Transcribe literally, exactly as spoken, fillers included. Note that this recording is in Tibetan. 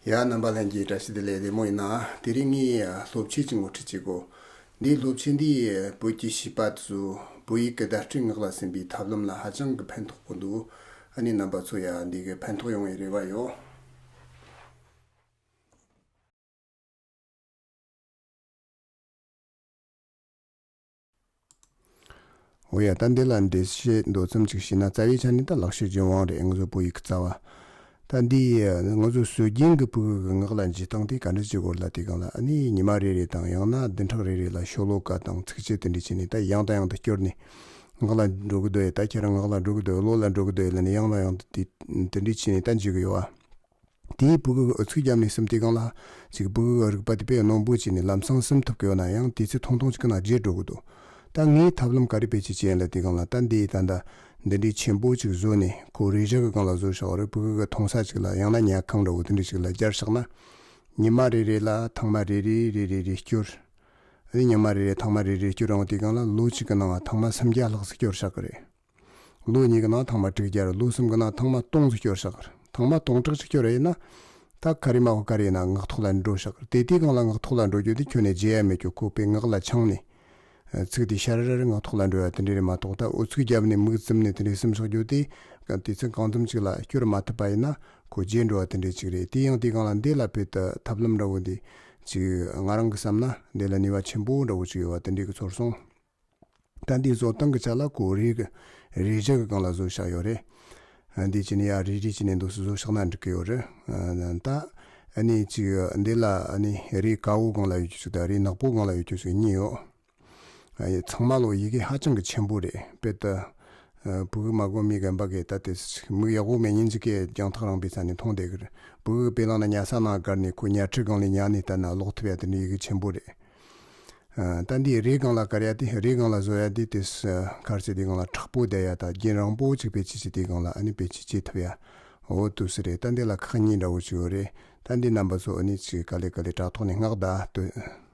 ཡ། རྣམ་པ་ལྷན་རྒྱས་བཀྲ་ཤིས་བདེ་ལེགས། བདེ་མོ་ཡིན་ན། དེ་རིང་ངས་སློབ་ཆས་ཅིག་ངོ་སྤྲོད་བྱེད་གོ། འདིའི་སློབ་ཆས་འདིས་བོད་ཀྱི་བྱིས་པ་ཚོས་བོད་ཡིག་གི་བརྡ་སྤྲོད་ངག་ལ་སིམ་པའི་ཐབས་ལམ་ལ་ཧ་ཅང་གི་ཕན་ཐོགས་པོ་འདུག་ཨ་ནི་རྣམ་པ་ཚོ་ཡ་འདི་གི་ཕན་ཐོགས་ཡོང་བའི་རེ་བ་ཡོད། འོ་ཡ། ད་འདི་ལ་འགྲེལ་བཤད་མདོ་ཙམ་ཅིག་བྱས་ན། རྩ་བའི་ཆ་ནས་ད་ལག་ཤེས་ཀྱི་དབང་རེད། ང་ཚོ་བོད་ཡིག་གི་རྩ་བ། ད་འདི་ང་ཚོ་སྲོལ་རྒྱུན་གྱི་ཕྲུ་གུ་གི་ངག་ལ་འཇུག་སྟངས་དེ་ག་འདྲ་ཅིག་ཡོད་ལབ་དུས་སྒང་ལ། ཨ་ནི་ཉི་མ་རེ་རེ་དང་ཡང་ན་བདུན་ཕྲག་རེ་རེ་ལ་ཤོ་ལོ་ཀ་དང་ཚིགས་བཅད་དེ་འདྲ་བྱས་ནས་ད་ཡང་དང་ཡང་དུ་སྐྱོར་ནས། ངག་ལ་འགྲོ་གི་འདུག་ཡ། ད་ཁྱེད་རང་ངག་ལ་འགྲོ་གི་འདུག་བློ་ལ་འགྲོ་གི་འདུག་ཡ་ལབ་ནས་ཡང་དང་ཡང་དུ་དེ་དེ་འདྲ་བྱས་ནས་ད་འཇུག་གི་ཡོད་པ། དེའི་ཕྲུ་གུ་གི་ཨུ་ཚུགས་བརྒྱབ་ནས་སིམ་དུས་སྒང་ལ། ཅིག་ཕྲུ་གུ་གི་རིག་པ་དེ་དཔེ་རྣོན་པོ་བྱས་ནས་ལམ་སང་སིམ་ཐུབ་ཀྱི་ཡོད་ན་ཡང་། དུས་ཚོད་ཐུང་ཐུང་ཅིག་གི་ནང་བརྗེད་འགྲོ་གི་འདུག་ད་ངས་ཐབས་ལམ་ག་རེ་བེད་སྤྱོད་བྱས་ཡིན་ལབ་དུས་སྒང་ལ། ད་འདི་ད་ལྟ་འདི་འདྲའི་ཆེན་པོ་ཅིག་བཟོས་ནས་ཁོ་རས་གཞི་གི་སྒང་ལ་བཟོས་བཞག་པ་རེད། ཕྲུ་གུ་གི་མཐོང་ས་ཅིག་ལ། ཡང་ན་ཉལ་ཁང་འདྲ་བོ་དེ་འདྲ་ཅིག་ལ་སྦྱར་བཞག་ན། ཉི་མ་རེ་རེ་ལ་ཐེངས་མ་རེ་རེ་རེ་རེ་རེ་སྐྱོར། ཨ་ནི་ཉི་མ་རེ་རེ་ཐེངས་མ་རེ་རེ་སྐྱོར་ཡོང་དུས་སྒང་ལ། ལོ་གཅིག་གི་ནང་ཐེངས་མ་སུམ་བརྒྱ་ལྷག་ཙམ་སྐྱོར་བཞག་གི་རེད། ལོ་གཉིས་ཀྱི་ནང་ཐེངས་མ་དྲུག་བརྒྱ། ལོ་གསུམ་གྱི་ནང་ཐེངས་མ་སྟོང་ཙམ་སྐྱོར་བཞག་གི་རེད། ཐེངས་མ་སྟོང་ཕྲག་ཅིག་སྐྱོར་བ་ཡིན་ན། ད་ག་རེ་མ་གོ་ག་རེ་ཡིན་ན་ངག་ཐོག་ལ་འགྲོ་བཞག་གི་རེད། དེ་དུས་སྒང་ལ་ངག་ཐོག་ལ་འགྲོ་རྒྱུ་དེ་ཁྱོན་ནས་བརྗེད་ཡ་མེད་རྒྱུ། ཁོ་དཔེ་ངག་ལ་འཆང་ནས། ཨ། ཚིག་དེ་ཤར་ར་ར་ངག་ཐོག་ལ་འགྲོ་ཡ་དེ་འདྲ་རེད་མ་གཏོགས། ད་ཨུ་ཚུགས་བརྒྱབ་ནས་མིག་བཙུམ་ནས་དེ་འདྲ་སིམ་བཞག་རྒྱུ་དེ། དུས་ཚོད་གང་འཚམ་ཅིག་ལ་སྐྱོར་མ་ཐུབ་པ་ཡིན་ན་ཁོ་བརྗེད་འགྲོ་བ་དེ་འདྲ་ཅིག་རེད། དེ་ཡང་དེའི་སྒང་ལ་འདི་ལ་དཔེ་ད་ཐབས་ལམ་འདྲ་བོ་འདི་ཅིག་ང་རང་གིས་བསམ་ན་འདི་ལ་ནུས་པ་ཆེན་པོ་འདྲ་བོ་ཅིག་ཡོད་པ་དེ་འདྲ་གི་ཚོར་སོང་། ད་འདི་བཟོ་སྟངས་ཀྱི་ཆ་ལ་ཁོ་རས་གི་རས་གཞི་གི་སྒང་ལ་བཟོས་བཞག་ཡོད་རེད། ཨ། འདི་བྱས་ནས་ཡ་རིལ་རིལ་བྱས་ནས་འདུག་སེ་བཟོས་བཞག་ན་འགྲིག་གི་ཡོད་རེད། ཨ། ད་ཨ་ནི་ཅིག་འདི་ལ་ཨ་ནི་རས་དཀར་པོ་སྒང་ལ་ཡོད་རྒྱུ་ཅིག་དང་རས་ནག་པོ་སྒང་ལ་ཡོད་རྒྱུ་ཅིག་གཉིས་ཡོད། ཨ། ཡ། ཚང་མ་ལོ་ཡི་གེ་ཧ་ཅང་གི་ཆེན་པོ་རེད། དཔེ་ད། ཨ། ཕྲུ་གུ་མ་གོ་མི་རྒན་པ་གིས་ད་དེ་མིག་ཡག་པོ་མེད་མཁན་ཅིག་གིས་རྒྱང་ཐག་རིང་པའི་ས་ནས་མཐོང་བསྡད་གི་རེད། ཕྲུ་གུ་དཔེ་བླངས་ན་ཉལ་ས་ནང་བཀར་ནས་ཁོ་ཉལ་ཁྲི་སྒང་ལ་ཉལ་ནས་ལྟ་ན་ཀློག་ཐུབ་ཡ་དེ་འདྲའི་ཡི་གེ་ཆེན་པོ་རེད། ཨ། ད་འདི་རས་སྒང་ལ་བཀར་ཡ་དེ། རས་སྒང་ལ་བཟོ་ཡ་དེ། དེ་ག་རེ་ཟེར། དེ་སྒང་ལ་མཁྲེགས་པོ་བསྡད་ཡ་དང་རྒྱུན་རིང་པོ་ཅིག་བེད་སྤྱོད་བྱེད་དུས་སྒང་ལ་ཨ་ནི་བེད་སྤྱོད་བྱེད་ཐུབ་ཡ། འོ་འདུག་སེ་རེད། ད་འདི་ལ་ཁག་གཉིས་འདྲ་བོ་ཅིག་ཡོད་རེད། ད་འདི་རྣམ་པ་ཚོ་ཨ་ནི་ཅིག་ག་ལེ་ག་ལེ་དྲ་ཐོག་ནས་མངགས་ད་ལྟོས།